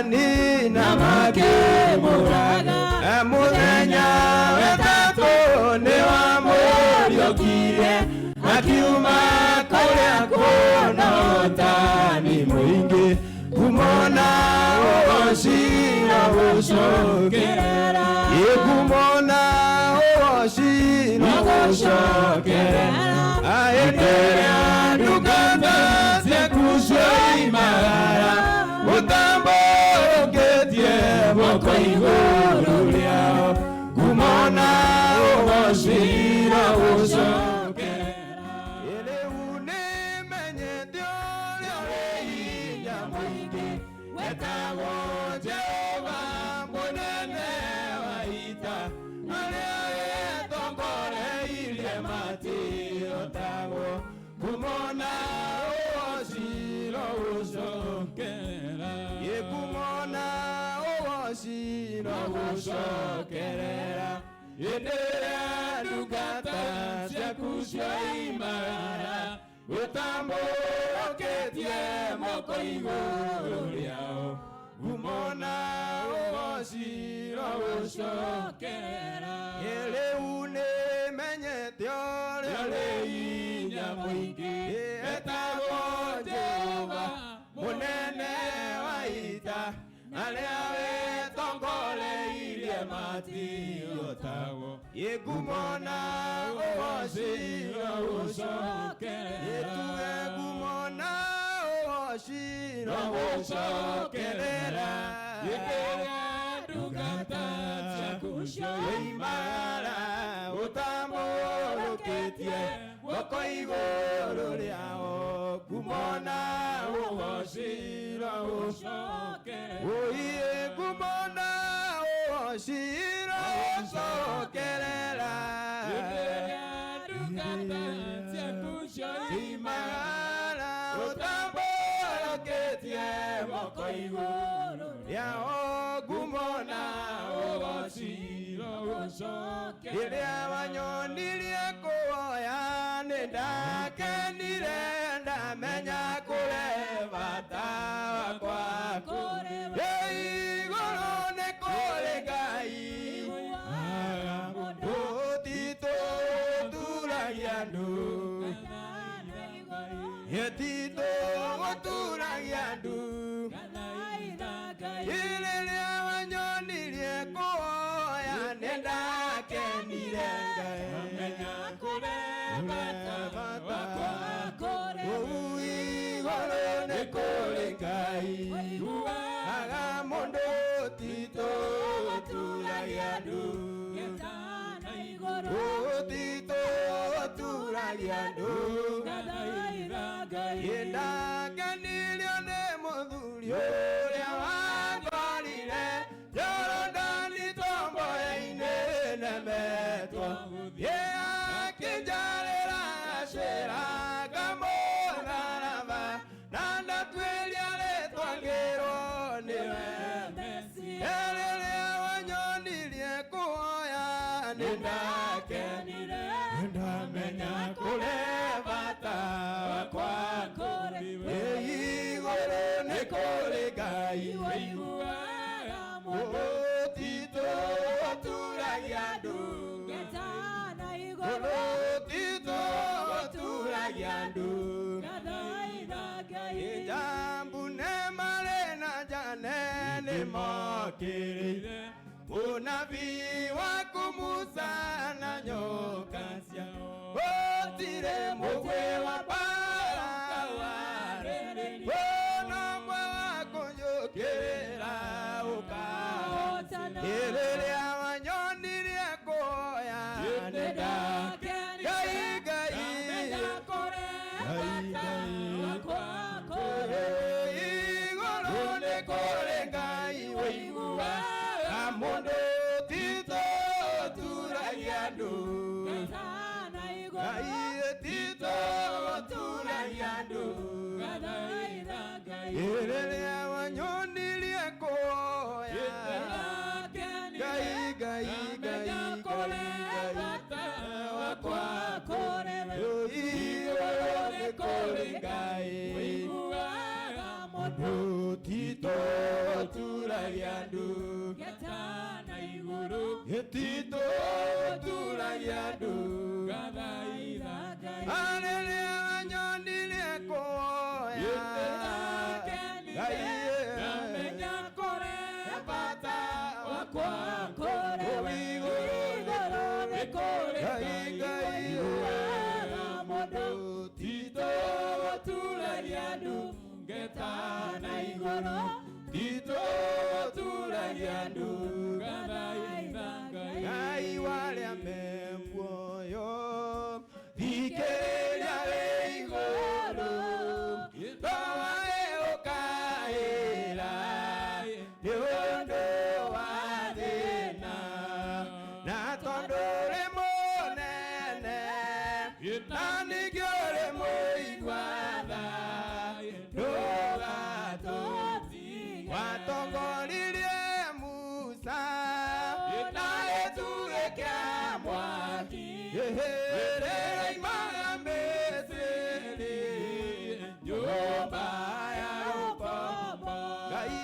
Jorodani na makĩmũraga. Mũthenya wetatũ nĩ wamũriũkirie, akiuma kũrĩa kũna ũtani mũingĩ. Kumona ũgocira gũcokerera, kumona ũgocira gũcokerera. Hĩndĩ ĩrĩa ndungata ciaku cioimagara, ũtambũrũkĩtie moko igũrũ rĩao, kumona ũgocira gũcokerera. Rĩu nĩmenyete ũrĩa wĩ hinya mũingĩ, wetagwo Jehova mũnene wa ita, arĩa wetongoreirie matihotagwo. Kumona ũgociro gũcokerera, kumona ũgociro gũcokerera. Hĩndĩ ĩrĩa ndungata ciaku cioimagara, ũtambũrũkĩtie moko igũrũ rĩao, kumona ũgociro gũcokerera. Rĩu nĩmenyete ũrĩa wĩ hinya mũingĩ, etagwo Jehova mũnene wa ita, arĩa wetongoreirie matihotagwo. Kumona ũgociro gũcokerera, tuge kumona ũgociro gũcokerera. Hĩndĩ ĩrĩa ndungata ciaku cioimagara, ũtambũrũkĩtie guoko igũrũ rĩao, kumona ũgociro gũcokerera. Ũiĩ kumona ũgociro gũcokerera. Hĩndĩ ĩrĩa ndungata ciaku cioimagara, ũtambũrũkĩtie moko igũrũ rĩao, kumona ũgociro gũcokerera. Rĩrĩa wanyonirie kuoya nĩ ndakenire, ndamenya kũrĩ bata wakwa. Ĩ igũrũ nĩ kũrĩ Ngai, ũtitũ turagia andũ, ĩtitũ gũturagia andũ. Rĩrĩa wanyonirie kuoya nĩ ndakenire, ngamenya kũrĩ bata wakwa. Kũu igũrũ nĩ kũrĩ Ngai, aga mũndũ titũ turagia andũ, ũtitũ turagia andũ. Ndakenirio nĩ mũthuri ũrĩa wangorire Jorodani tomboya-inĩ nemetwo, akĩnjarĩra gacĩra kamũtharaba, na ndatuĩria rĩtwa ngĩrwo nĩwe. Rĩrĩa wanyonirie kuoya nĩ ndakenire, ndamenya kũrĩ bata wakwa. Ĩ igũrũ nĩ kũrĩ Ngai, ũtitũ turagia andũ, ũtitũ turagia andũ. Njambu nĩ marĩ na njane nĩ mokĩrĩire mũnabii waku Musa na nyoka ciao, gũtirĩ mũgwĩ wa mbara warĩrĩria ona ũmwe wa kũnjũkĩrĩra ũkahotana. Rĩrĩa wanyonirie kuoya nĩ ndakenire, Ngai Ngai Ngai Ngai, igũrũ nĩ kũrĩ Ngai ũiguaga mũndũ titũ turagia andũ, Ngai titũ turagia andũ. Rĩrĩa wanyonirie kuoya, Ngai Ngai Ngai Ngai wakwa, igũrũ nĩ kũrĩ Ngai. Tito turagia ndu Ngathaitha Ngai. Arĩrĩa nyonire kuoya Ngai Ndamenya kũrĩ bata wakwa kũrĩ kũu igũrũ igũrũ nĩ kũrĩ Ngai Ngai ũiguaga mũndũ Tito turagia ndu ngeta na igũrũ Tito turagia ndu ngathaitha Ngai. Ngai warĩa me muoyo thikĩrĩria wĩ igũrũ towae ũkaĩra nĩ ũndũ wa thĩna na tondũ ũrĩ mũnene na ningĩ ũrĩ mũigua tha ndũgatũtige watongoririe Musa na gĩtugĩ kĩa mwaki rĩrĩimaga Misiri nyũmba ya ũkombo Ngai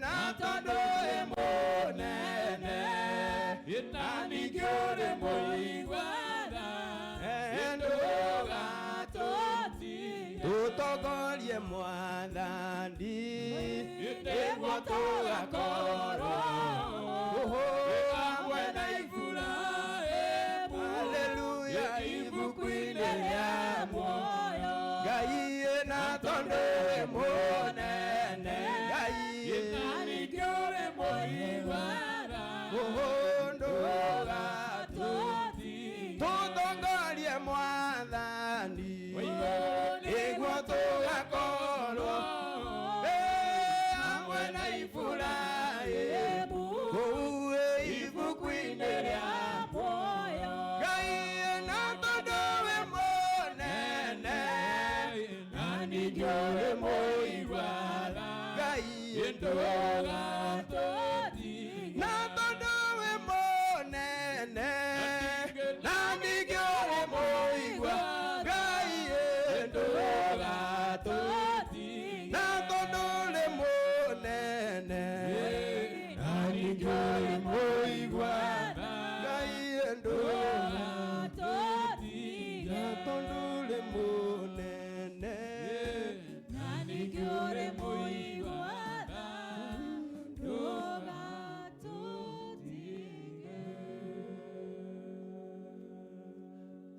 na tondũ wĩ mũnene na ningĩ ũrĩ mũigua tha ndũgatũtige tũtongorie mwathani nĩguo tũgakorwo hamwe na Iburahĩmu Haleluya ibuku-inĩ rĩa muoyo Ngai na tondũ wĩ mũnene Ngai na ningĩ ũrĩ mũigua tha ndũgatũtige tũtongorie mwathani nĩguo tũgakorwo hamwe na Iburahĩmu kũu ibuku-inĩ rĩa Ngai na tondũ wĩ mũnene na ningĩ ũrĩ mũigua tha Ngai ndũgatũtige na tondũ wĩ mũnene na ningĩ ũrĩ mũigua Ngai ndũgatũtige na tondũ ũrĩ mũnene na ningĩ ũrĩ mũigua tha Ngai ndũgatũtige na tondũ ũrĩ mũnene na ningĩ ũrĩ mũigua tha ndũgatũtige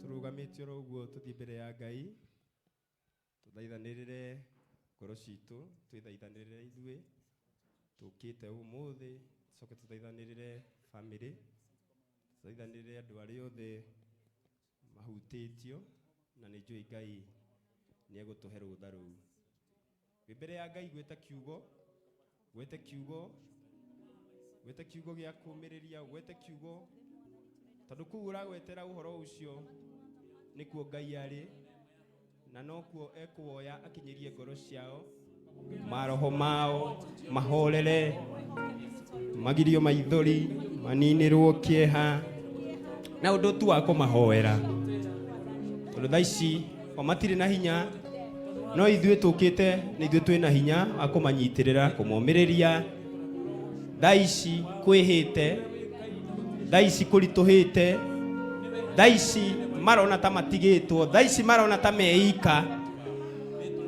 Tũrũgamĩte oro ũguo tũthiĩ mbere ya Ngai tũthaithanĩrĩre ngoro citũ twĩthaithanĩrĩre ithuĩ tũkĩte ũmũthĩ tũcoke tũthaithanĩrĩre bamĩrĩ tũthaithanĩrĩre andũ arĩa othe mahutĩtio na nĩ njũĩ Ngai nĩ egũtũhe rũtha rũu. Wĩ mbere ya Ngai gwĩta kiugo gwĩte kiugo gwĩte kiugo gĩa kũũmĩrĩria gwĩte kiugo tondũ kũu ũragwetera ũhoro ũcio nĩkuo Ngai arĩ na nokuo ekuoya akinyĩrie ngoro ciao maroho mao mahorere magirio maithori maninĩrwo kĩeha na ũndũ tu wa kũmahoera tondũ thaa ici o matirĩ na hinya no ithuĩ tũkĩte nĩ ithuĩ twĩna hinya wa kũmanyitĩrĩra kũmomĩrĩria thaa ici kwĩhĩte thaa ici kũritũhĩte thaa ici marona ta matigĩtwo thaa ici marona ta meika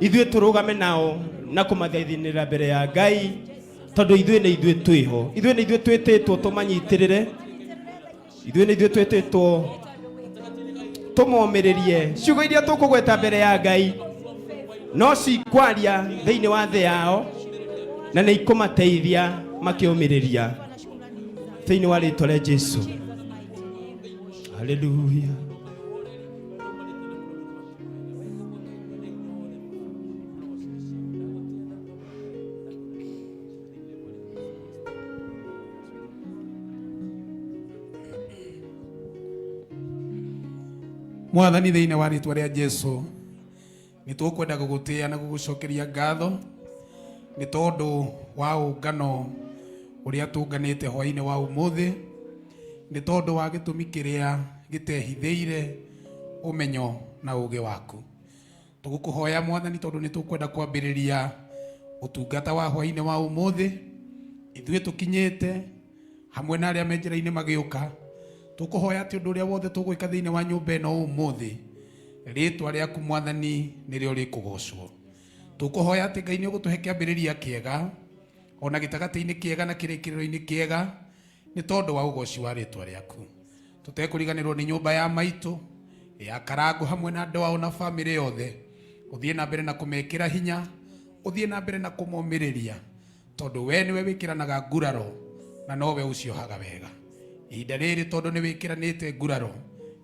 ithuĩ tũrũgame nao na kũmathaithanĩra mbere ya Ngai tondũ ithuĩ nĩ ithuĩ twĩho ithuĩ nĩ ithuĩ twĩtĩtwo tũmanyitĩrĩre ithuĩ nĩ ithuĩ twĩtĩtwo tũmomĩrĩrie ciugo iria tũkũgweta mbere ya Ngai no cikwaria thĩinĩ wa thĩ yao na nĩ ikũmateithia makĩũmĩrĩria thĩinĩ wa rĩtwa rĩa Jesu. Haleluya. Mwathani thĩinĩ wa rĩtwa rĩa Jesu nĩ tũkwenda gũgũtĩĩa na gũgũcokeria ngatho nĩ tondũ wa ũngano ũrĩa tũnganĩte hwaĩ-inĩ wa ũmũthĩ nĩ tondũ wa gĩtũmi kĩrĩa gĩtehithĩire ũmenyo na ũũgĩ waku. Tũgũkũhoya Mwathani tondũ nĩ tũkwenda kwambĩrĩria ũtungata wa hwaĩ-inĩ wa ũmũthĩ ithuĩ tũkinyĩte Hamwe na arĩa me njĩra-inĩ magĩũka. Tũkũhoya atĩ ũndũ ũrĩa wothe tũgwĩka thĩinĩ wa nyũmba ĩno ũmũthĩ, rĩtwa rĩaku Mwathani nĩrĩo rĩkũgocwo. Tũkũhoya atĩ Ngai nĩ ũgũtũhe kĩambĩrĩria kĩega, ona gĩtagatĩ-inĩ kĩega na kĩrĩkĩrĩro-inĩ kĩega, nĩ tondũ wa ũgoci wa rĩtwa rĩaku. Tũtekũriganĩrwo nĩ nyũmba ya maitũ ya Karango hamwe na andũ ao na bamĩrĩ yothe, ũthiĩ na mbere na kũmekĩra hinya, ũthiĩ na mbere na kũmomĩrĩria, tondũ we nĩwe wĩkĩranaga nguraro na nowe ũciohaga wega. Ihinda rĩrĩ tondũ nĩ wĩkĩranĩte nguraro,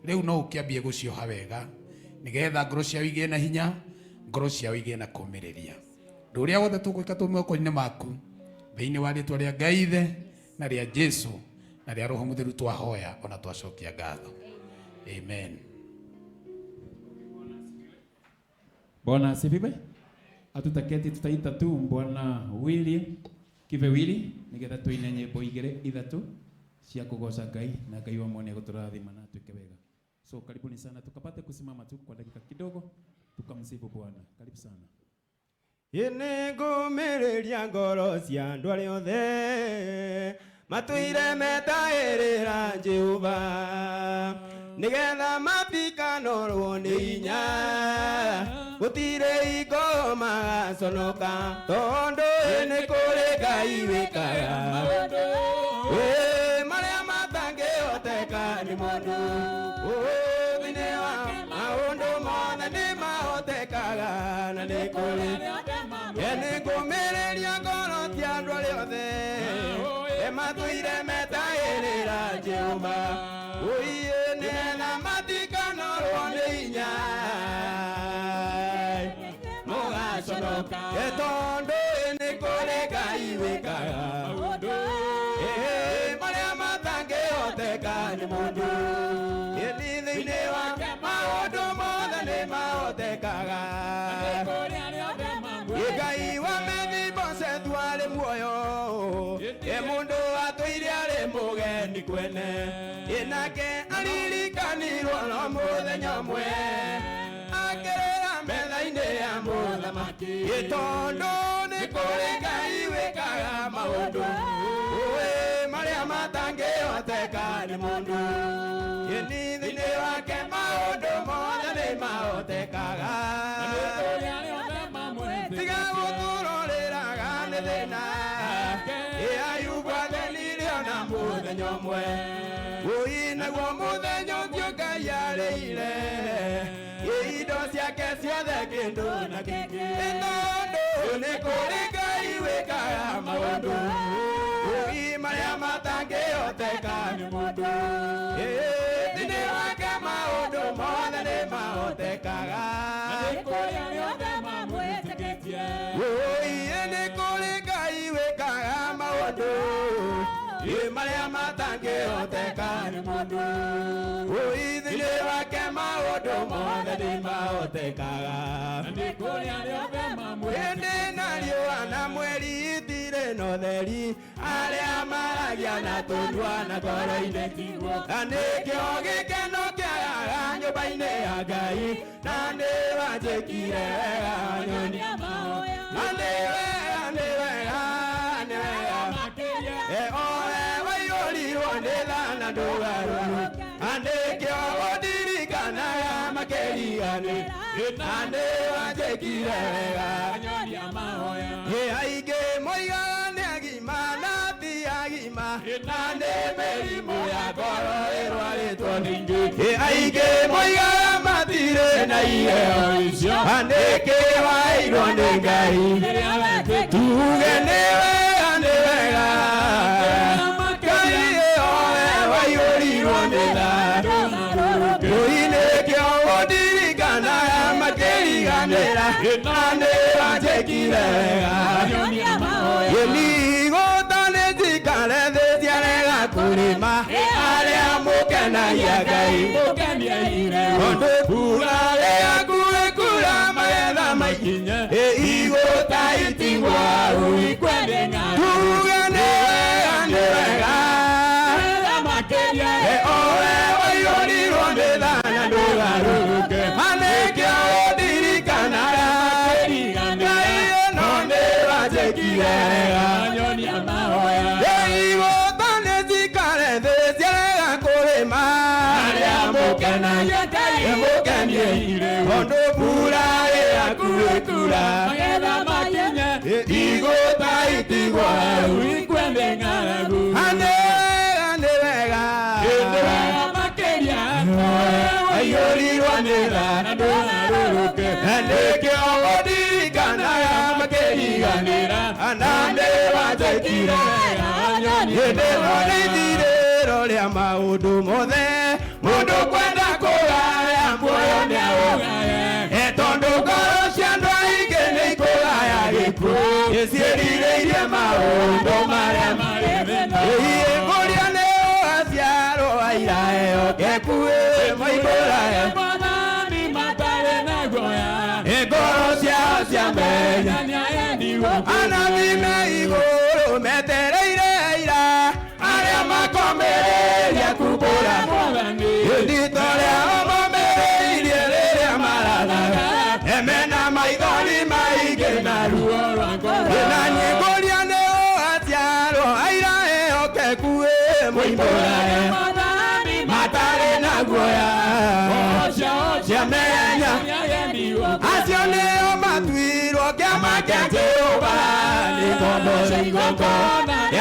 rĩu no ũkĩambie gũcioha wega, nĩgetha ngoro ciao igĩe na hinya, ngoro ciao igĩe na kũmĩrĩria. Ũndũ ũrĩa wothe tũgwĩka tũ moko-inĩ maku, thĩinĩ wa rĩtwa rĩa Ngai Ithe na rĩa Jesu na rĩa Roho Mũtheru twahoya ona twacokia ngatho. Amen. Bwana asifiwe. Hatutaketi, tutaita tu Bwana Willy Kibe Willy nigetha tuine nyimbo igiri ithatu cia kugoca Ngai na Ngai wa mwene guturathima na atuike wega. So karibuni sana, tukapate kusimama tu kwa dakika kidogo tukamsifu Bwana. Karibu sana. Ĩnĩ ngũmĩrĩria ngoro cia andũ arĩa othe matũire metaĩrĩra Jehova, nĩgetha matikanorwo nĩ hinya, gũtirĩ hingo magaconoka, tondũ nĩ kũrĩ Ngai wĩkaga ĩ marĩa matangĩhoteka nĩ mũndũ. Thĩinĩ wa maũndũ mothe nĩ mahotekaga, na nĩ kũrĩ nĩ ngũmĩrĩria ngoro cia andũ arĩa othe matũire metaĩrĩra Jehova, ũiĩ nĩgetha matikanorwo nĩ hinya, mũgaconoka, tondũ nĩ kũrĩ Ngai wĩkaga marĩa matangĩhoteka nĩ mũndũ. Ĩni thĩinĩ wa maũndũ mothe nĩ mahotekaga. Ngai wa Mefiboshethu arĩ muoyo, ĩ mũndũ atũire arĩ mũgeni kwene, ĩ nake aririkanirwo no mũthenya ũmwe akĩrĩra metha-inĩ ya mũthamaki, ĩ tondũ nĩ kũrĩ Ngai wĩkaga maũndũ marĩa matangĩhoteka nĩ mũndũ. Ĩni thĩinĩ wake maũndũ mothe nĩ mahotekaga. Tiga gũtũrorĩraga nĩ thĩna, ĩ Ayubu athenirie ona mũthenya ũmwe, ũi naguo mũthenya ũcio Ngai arĩire indo ciake ciothe kĩndũ na kĩngĩ, tondũ nĩ kũrĩ Ngai wĩkaga maũndũ ũi marĩa matangĩhoteka nĩ mũndũ. Thĩinĩ wake maũndũ mothe nĩ mahotekaga. Ũi nĩ kũrĩ Ngai wĩkaga maũndũ marĩa matangĩhoteka nĩ mũndũ. Ũi thĩinĩ wake maũndũ mothe nĩ mahotekaga. Hĩndĩ na riũa na mweri itirĩ na ũtheri, arĩa maragia na tũnua na ngoro-inĩ, na nĩkĩo gĩkeno kĩagaga nyũmba-inĩ ya Ngai, na nĩ wanjĩkire wega nyoni, na nĩ wega, nĩ wega, nĩ wega, owe waiyũrirwo nĩ tha na ndũgarũrũ, na nĩkĩo ũndirikanaga makĩriganĩra, na nĩ wanjĩkire wega. Ĩ aingĩ moigaga nĩ agima na ti agima, na nĩ mĩrimũ ya ngoro ĩrwarĩtwo ningĩ. Ĩ aingĩ moigaga matirĩ na iheo icio, na nĩkĩ waheirwo nĩ Ngai. Tuge nĩ wega, nĩ wega, Ngai owe waiyũrirwo nĩ tha, ũi nĩkĩo ũndirikanaga makĩriganĩra, na nĩ wanjĩkire wega. Ĩnigũta nĩ njikare thĩ ciarega kũrĩma, arĩa mũkenagia Ngai, tondũ mbura rĩaku ĩkura magetha maikinye, ĩ igũta itigwa rũi. Tuge nĩ wega, nĩ wega, owe waiyũrirwo nĩ tha na ndũgarũrũke, na nĩkĩo ũndirikanaga Ngai ĩno nĩ wanjĩkire wega. Ĩ igũta nĩ Gwĩkura magetha makinye igũta itigwa wikwe nĩ ng'aragu Nĩ wega nĩ wega Nĩ wega makĩria Aiyũrirwo nĩ tha na ndũgarũrũke Na nĩkĩo ũndirikanaga makĩriganĩra Na nĩ wanjĩkire Hĩndĩ ĩno nĩ ithirĩro rĩa maũndũ mothe mũndũ kwenda kũgaya muoyo nĩ aũgaye E tondũ ngoro cia andũ aingĩ nĩ ikũgaya gĩkuũ ĩciĩrirĩirie maũndũ marĩa marĩ thĩna Ĩĩ ngũria nĩ ũgaciarwo aira ehokeku ĩ moimbũrae Mwathani matarĩ na guoya Ngoro ciao ciamenya anabii me igũrũ metereire aira arĩa makomereirie kumbũra Ithito rĩao momĩrĩirie rĩrĩa marathaga mena maithori maingĩ na ruo na nyingũria nĩ ũgaciarwo aira ehokeku ĩ moimbũrae matarĩ na guoya ciamenya acio nĩo matuirwo kĩama kĩa Jehova nĩ ngombo cia igongona